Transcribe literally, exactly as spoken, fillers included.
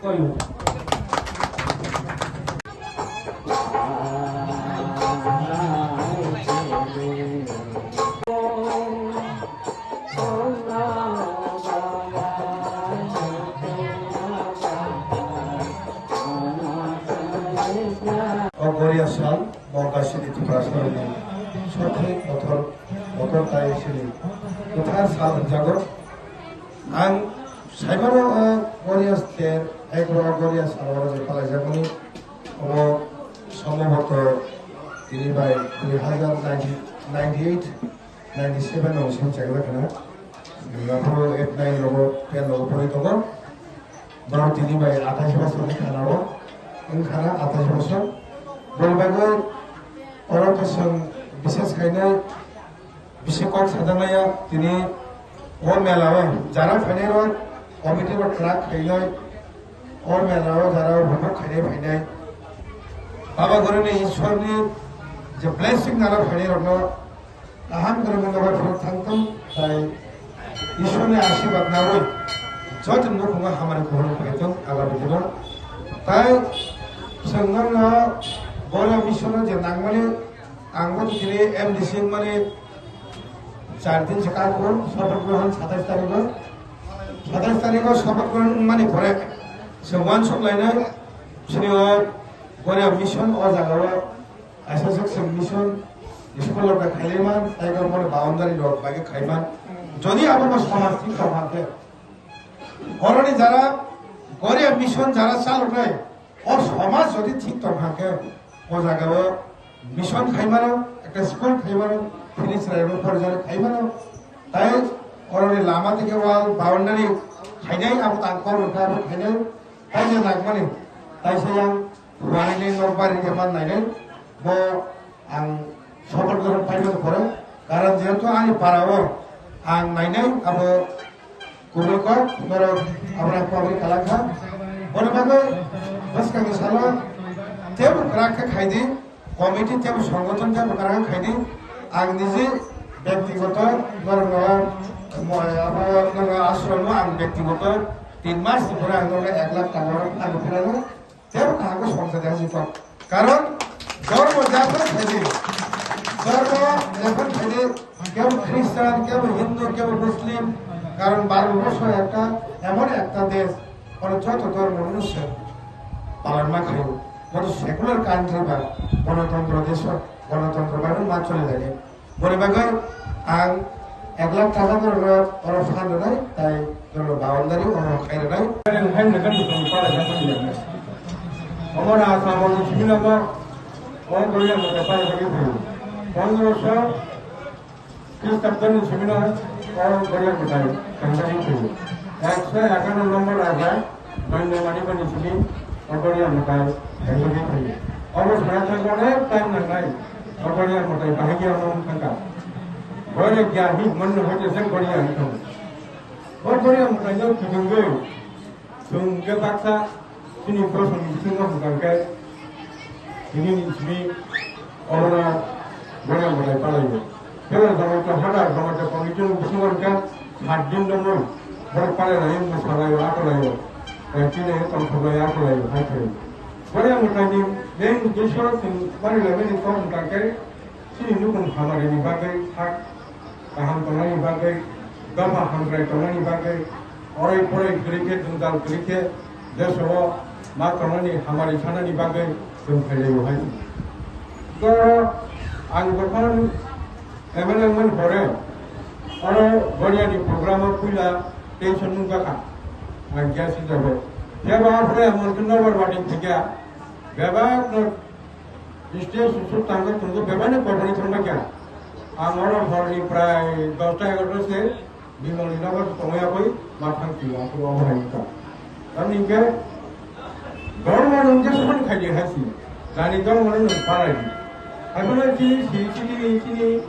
O Goria sal, Borga sini Tiprasani sotwi kotor, kotor tai sini kwthar sal hwnjago. Ang saimano o Goria ter, ekro o Goria sal oro je palaijakmani, omo somboboto tini bai dui hazar ninety, ninety eight, ninety seven no song chakla khana. Aphuru eight nine rogo, ten rogo pori tongo. Borok tini bai athais bosor ni khana o, wng khana athais bosor. Boni bagwi oro to chwng bises khainai bisi kok sajaknai ya tini o mela o jara phainai rok committee rok kwrak khainai o mela o jara o bumuk khainai phainai. Baba Guru ni Ishwar ni je blessing nana phainai rok no Kaham kwrwngmung bai phunuk thangthung, tai Ishwarni ashirbad nawi joto nukhungo hamari kuphur phaithung, agar bidibo. Tai chwng nokno Goria missionno je nangmani, ang bo tini M D C wngmani char din se kar kung, shapat grohon satais tarikgo. Satais tarikgo shapat grohon wngmani pore chwng uansuk lainai, chini o Goria mission o jagao Kaisa se chwng mission school rok khailaiman, tei bo boundary rok bai khe khaiman. Jodi abo bo somaj thik tong kha khe, oroni jara Goria mission jara chaloknai, o somaj jodi thik tong kha khe, o jagao mission khaimano, ekta school khaimano, finish raimano, porijari khaimano, tai oroni lama theke wall boundary khainai abo tang kok rok khe abo khainai, tai je nangmani, tai se yang Wani ni nok bari khe man nainai, bo ang support khe phai mano pore. Karon jehetu ani para o ang nainai abo kubui kok norok abra kubui kalakha. Boni bagwi bwskangni salo tebo kwrak khe khaidi, committee tebo songothon tebo kwrak khe khaidi. Ang niji bektigoto norokno mo-, abo nono ashromo ang bektigoto tin mas ni pore ang norokno ek lakh taka rok phano phirano. Tebo kaham khe songcha de hajikok. Karon dhormo japhar phaidi, dhormo japhar phaidi, kebo Christian, kebo Hindu, kebo Muslim, karon Bharat borsho ekta emon ekta desh, oro joto dhormo no se palan ma khaio. Boto secular country ba, gonotantro desh, gonotantro ba ma choli lage. Boni bagwi ang ek lakh taka norokno oro phan rwnai, tai norokno boundary oro khai rwnai. Ang hai nokha nokha para jagwi nai. Omo na Assam ni simi no bo, o Goria mwtai para jagwi phai. Pondroso Christabdo ni simi no o Goria mwtai thangjagwi phai. Ekso ekanno number raja. Nangno mani mani simi o Goria mwtai thangjagwi phai. Obo sana thangwi onek time nangnai. O Goria mwtai bahai ya omo wng thangkha. Goria gya hi manno hoite se Goria wng thang. O Goria mwtai no kidungwi chwng khe baksa chini bosong bisingo hwnkha khe Tini ni simi oro no Goria mwtai palai o. Kebo jamatia hoda jamatia committee ni bisingo hwnkha sat din no mui borok palai lai o, mwsa lai o, ato lai o. Tei chini tongthok lai o, ato lai o hai khe. Goria mwtai ni main uddesho chwng mani lai mani kok hwnkha khe chini nukhung hamari ni bagwi sak kaham tongnani bagwi, dopha hamkrai tongnani bagwi, orai porai kwrwi khe, jwngjal kwrwi khe, desao ma tongnani hamari sanani bagwi chwng phailai o hai. Oro ang jokhon M L A wngmani pore, oro Goria ni program o puila tension nukjakha, ang gas hisabe. Phiya ba aphuru emon khe nobar bating thikya, bebak no Stage susuk tangwi tongwi bebani kotorni thangbai kha. Ang oro horni prai dosta egarota se Bimalni nogo tongwi yakwi ma thang twi ang khe obo hai wngkha. Tamni hwnkhe dormo nwng jeswkhan khaidi hai si. Jani dormo nwng parai di. Hai phano chini si chini chini